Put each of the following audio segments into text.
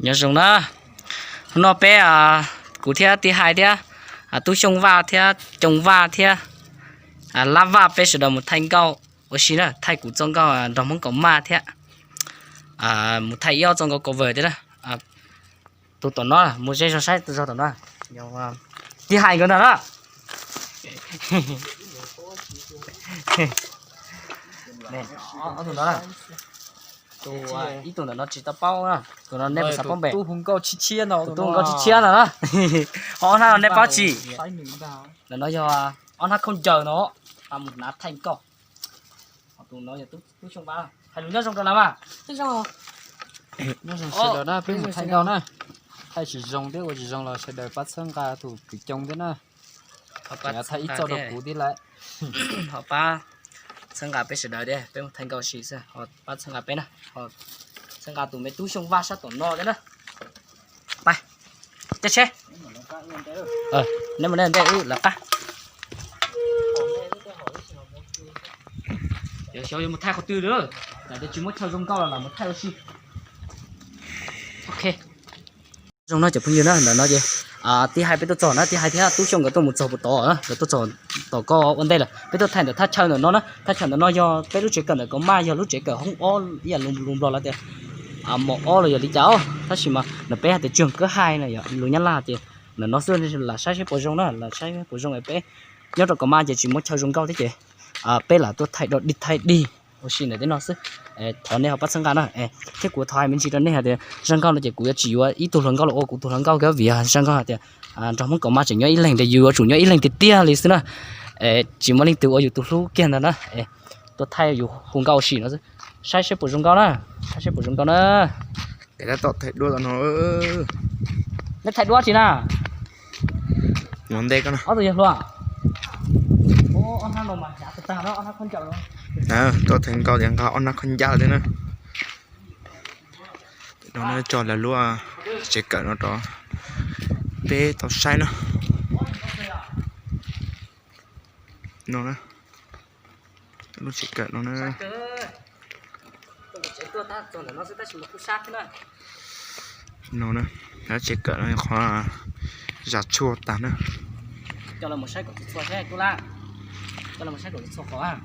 Nyob zoo na, hnub no peb, kuv thiab Tij Hais thiab Tub Xyooj Vaj thiab Coos Vaj thiab Lab Vaj peb sawv daws mus thaij nkauj ua si na, thaij kuv txoj nkauj nrog Hmoob Kaus Maj thiab mus thaij ib ob txoj nkauj cover thiab na. Tus tom no mus ze zog saib tus zog tom no. Tij Hais nkawd ntag na. Tus, ib tug ntawm no tsis tau paub, tus no nej puas xav paub npe? Tus tub hu nkauj Tshiab Tshiab no na. Ho ob hnab no nej paub tsis? Ntawm no yog ob hnab khaub ncaws no, mus hnav thaij nkauj. Ho tus no yog Tub Xyooj Vaj, hais lus nyob zoo rau lawv mas. Nyob zoo sawv daws na, peb mus thaij nkauj na. Thaij tsis zoo thiab ua tsis zoo los sawv daws pab txhawb nqa tus kwv Coos thiab na. Thaij ib txoj rau kuv thiab lawm. Ho pab txhawb nqa peb sawv daws thiab, peb mus thaij nkauj si xwb, ho pab txhawb nqa peb na, ho txhawb nqa tus me Tub Xyooj Vaj sab tom no thiab na. Pais, caij tsheb. Nej mus nej ntej wb lawv qab. Xyov yuav mus thaij qhov twg lawm, tam sis tsis muaj chaw zoo nkauj los lam mus thaij ua si. Ok. Zoo no cov phooj ywg na, ntawm no ces Tij Hais peb tuaj txog na, Tij Hais thiab Tub Xyooj nkawd tuaj mus txog puag tod na, nkawd tuaj txog tom koj ua ntej lawm. Peb tuaj thaij ntawm thaj chaw ntawm no na, thaj chaw ntawm no yog peb lub tsev kawm ntawm Kaus Maj, yog lub tsev kawm hoob ob ib yam lus Nplog lawv tias mos ob los yog li cas os, tab sis mas ntawm peb hais tias trường cấp hai na, yog lus Nyab Laj ces ntawm no xwb, lam saib seb puas zoo na, lam saib seb puas zoo es peb nyob rau Kaus Maj ces tsis muaj chaw zoo nkauj thiab ces peb lam tuaj thaij dog dig thaij dig ua si ntawm tej no xwb. Thov nej ho pab txhawb nqa na, thiab kuv thov hais me ntsis rau nej hais tias zaj nkauj no ces kuv yuav tsis yuav ib tug hluas nkauj los ua kuv tus hluas nkauj kiag vim zaj nkauj hais tias nrog Hmoob Kaus Maj tseem nyob ib leeg, ces yus yuav tsum nyob ib leeg tiag tiag li xwb na. Tsis muaj leej twg ua yus tus hlub kiag ntag na. Tuaj thaij yus hu nkauj ua si no xwb, saib seb puas zoo nkauj na, saib seb puas zoo nkauj na. Peb tab tom thaij duab no. Nej thaij duab tsis na? Mus ntej koj na. Ob tug yawg hluas. Tuaj thaij nkauj ces nqa ob hnab khaub ncaws thiab na. No tso lawv lub tsev kawm no rau peb tau saib na. No na, lub tsev kawm no na. No na, lub tsev kawm no qhov zas tshuaj tag na.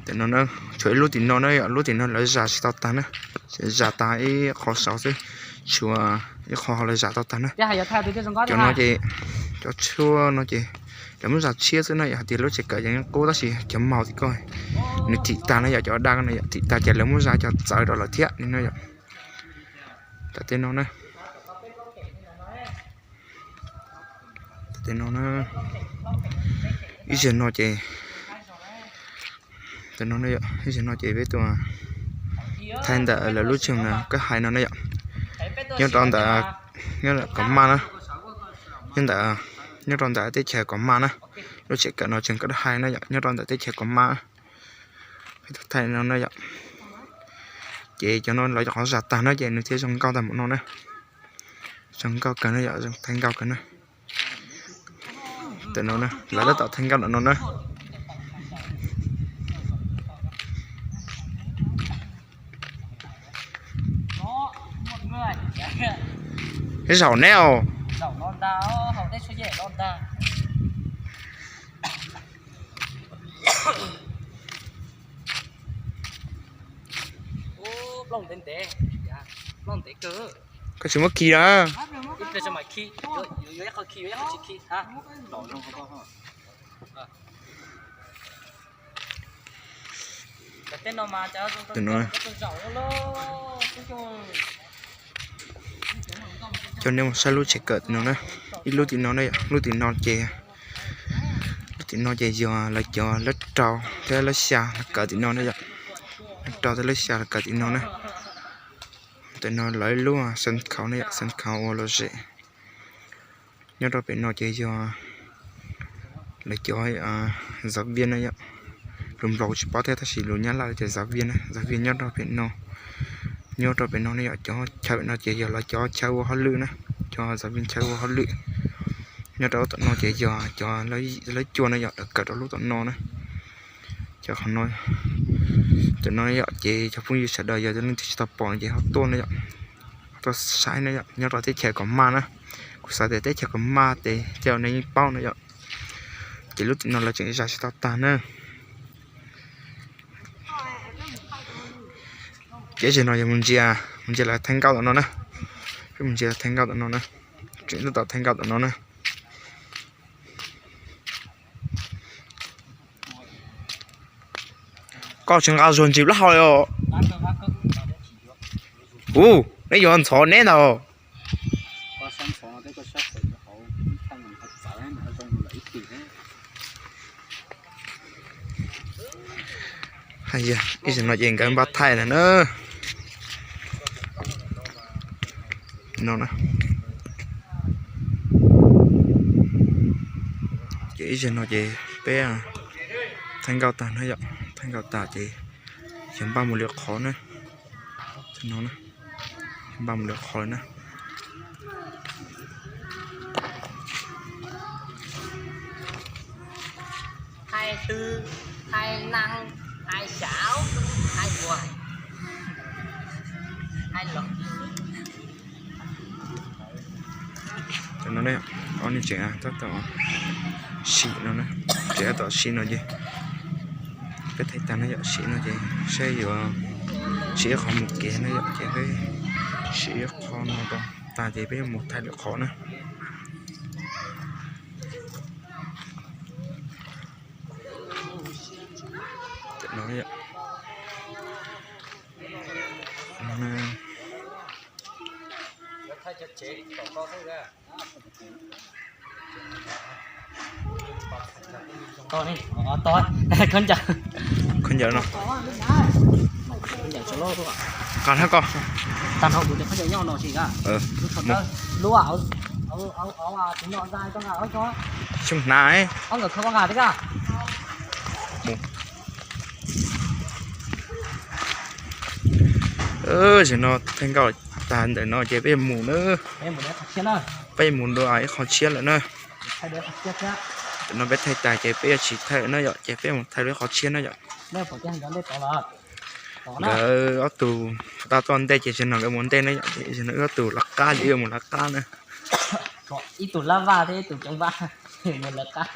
Tam no na, tshuav ib lub tim no na, yog lub tim no lawv zas tsis tau tag na, zas tag ib qho saud xwb, tshuav ib qho lawv zas tau tag na. Cov no ces, cov tshuaj no ces lawv muab zas tshiab xwb na, yog hais tias lub tsev kawm yeej qub tab sis cov maus tim ko nws thim tag na, yog cov daj ko na, yog thim tag ces lawv muab zas cov txawv rau lawm thiab no yom. Tam tej no na, tam tej no na, ib zaug no ces, tam no, ib zaug no ces peb tuaj thaij ntawm lawv lub tsev kawm hais no na yom, nyob rau ntawm, nyob ntawm Kaus Maj na, nyob ntawm, nyob rau ntawm teb chaws Kaus Maj na, lub tsev kawm no tseem kawm hais na yom, nyob rau ntawm teb chaws Kaus Maj. Peb tuaj thaij no na yom, ces cov no lawv cov qhov zas tag na ces nws thiaj zoo nkauj tag npaum no na, zoo nkauj kawg na yom, zoo thaij nkauj kawg na. Tam no na, lawv tab tom thaij nkauj ntawm no na. Zaum neb os. Koj tsis muab khi na. Coj nej mus saib lub tsev kawm tim no na, ib lub tim no na, lub tim no ces, lub tim no ces yog lawv cov lab rau thiab lab xya los kawm tim no na yom, lab rau thiab lab xya los kawm tim no na. Tam no lawv ib lub sân khấu na yom, sân khấu ua lom zem. Nyob rau pem no ces yog lawv cov giáo viên na yom, lus Nplog tsis paub thiab tab sis lus Nyab Laj tias giáo viên na, giáo viên nyob rau pem no. Nyob rau pem no ne yom, cov chaw no ces yog lawv cov chaw ua hauj lwm na, cov giáo viên chaw ua hauj lwm. Nyob rau tom no ces yog cov lawv cua na yom, lawv kawm rau lub tom no na. Cov qhov no, cov no yom ces cov phooj ywg sawv daws yog leej twg tsis tau pom ces ho tuaj na yom. Tuaj saib na yom, nyob rau teb chaws Kom Maj na. Kuv xav tias teb chaws Kom Maj ces cov nej yeej paub na yom. Ces lub tim no lawv tseem zais tsis tau tag na. Ces zaum no yog mus ntsia, mus ntsia lawv thaij nkauj tom no na. Peb mus ntsia lawv thaij nkauj tom no na. Tseem tab tom thaij nkauj tom no na. Koj tsis nqa zuag ntsis plaub hau li os. Ub, neb yuav ntxhov neb ntag. Ib zaug no ces nkawd npaj thaij ntag na. No na. Ces ib zaug no ces peb thaij nkauj tag na yom, thaij nkauj tag ces yog npaj mus lwm qhov na. No, npaj mus lwm qhov na. Tam no ne, ob niag tseem tab tom sim no, tseem tab tom sim no ces peb thaij tag no yom, sim no ces saib yuav sim ib qho mus kev no yom, ces peb sim ib qho no rau tag ces peb mus thaij lwm qhov na. Khaub ncaws no. Khaub ncaws, koj, tag no kuv cov khaub ncaws tso loj tuaj. Lub, lub, lub, tus no, xyoo hnav, ob nkawd khaub nqa thiab. Zaum no thaij nkauj tag ntawm no ces peb mus na. Peb mus dua ib qho tshiab lawm na. Tam no peb thaij tas ces peb yuav tsis thaij lawm na yom, ces peb mus thaij dua ib qho tshiab na yom. Nkawd ob tug tab tom ntej ces zaum no nkawd mus ntej na yom, ces zaum no wb ob tug lawv qab ces wb yuav mus lawv qab na. Ib tug lab vaj thiab ib tug coob vaj, mus lawv qab.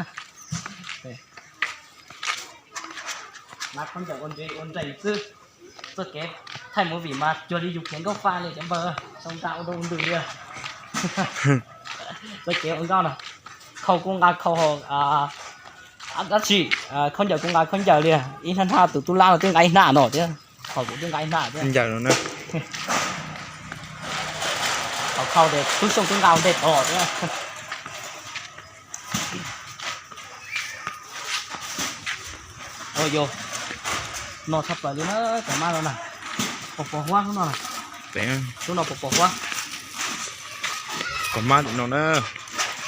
Ua nreeg xwb. Txoj kev thaij movie mas cuag li yus kev nkauj faj li cov npawg, zoo nra ua dua ua ntws li. Txoj kev ua nkauj no, khau kuj nqa khau, dab tsi, khaub ncaws kuj nqa khaub ncaws li. Ib hnab hnab tus tub lab no twb nqa ib hnab no thiab, thaum kuv twb nqa ib hnab thiab. Thaum khau ces tub Xyooj twb nqa ua ntej tod thiab. Yog no tshaj plaws li na, Kom Maj no na. Pos pos huab lub no na. Lub no pos pos huab. Kom Maj tim no na.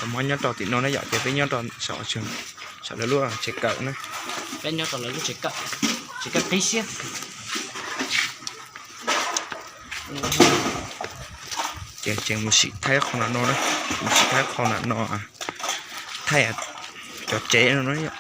Kom Maj nyob rau tim no na yom, ces peb nyob rau saum, saum lawv lub tsev kawm na. Peb nyob rau lawv lub tsev kawm, tsev kawm qib siab. Ces tseem mus sim thaij qhov nram no na, mus sim thaij qhov nram no, thaij cov tsev no na yom.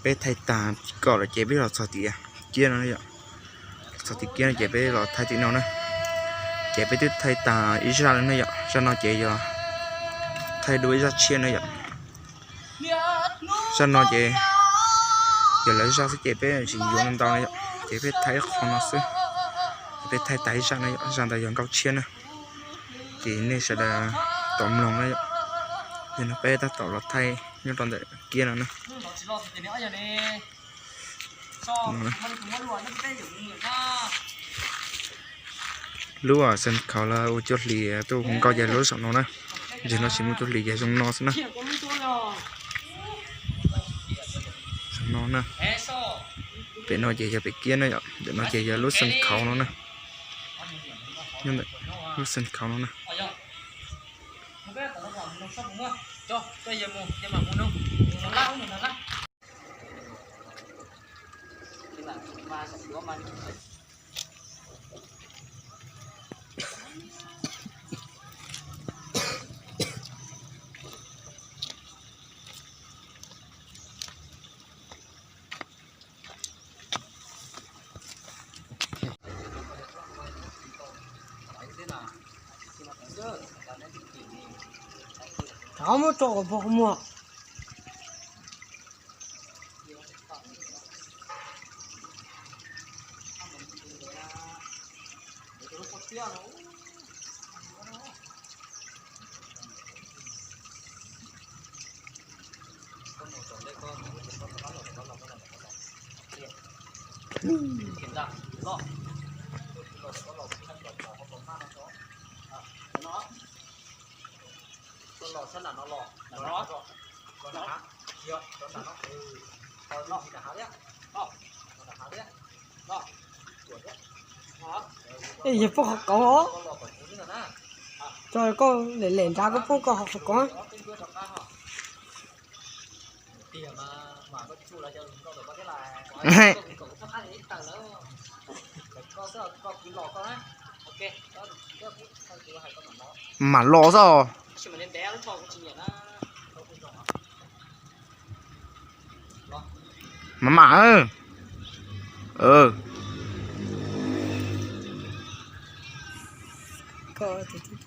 Peb thaij tag kom lawm ces peb los txog tim kiab no yom. Txog tim kiab no ces peb los thaij tim no na. Ces peb twb thaij tag ib zaj lawm na yom, zaj no ces yog thaij dua ib zaj tshiab na yom. Zaj no ces yog lawv zaj xwb ces peb tsis yuav ntau na yom, ces peb thaij ib qho no xwb. Peb thaij tag ib zaj na yom, zaj ntawd yog nkauj tshiab na. Ces nej sawv daws tau mloog na yom. Yog no peb tab tom los thaij nyob rau ntawm kiab no na. Lub sân khấu lawv ua cuaj hlis tuaj hu nkauj ces lub saum no na. Zaum no tsis muaj cuaj hlis ces zoo no xwb na. Zoo no na. Pem no ces yog pem kiab na yom, ntawm no ces yog lub sân khấu no na. Nyob ntawm lub sân khấu no na. Koj mus muab, coj, coj yawg mus, yawg mam mus no. Mus nrog lab, mus nrog lab. Rov muab tso kom pog muag. Yog poob qhov koov os. Tso koj lem lem nrad, koj poob koj qhov koov. Mam los xwb. Mam mam. Koj tus tub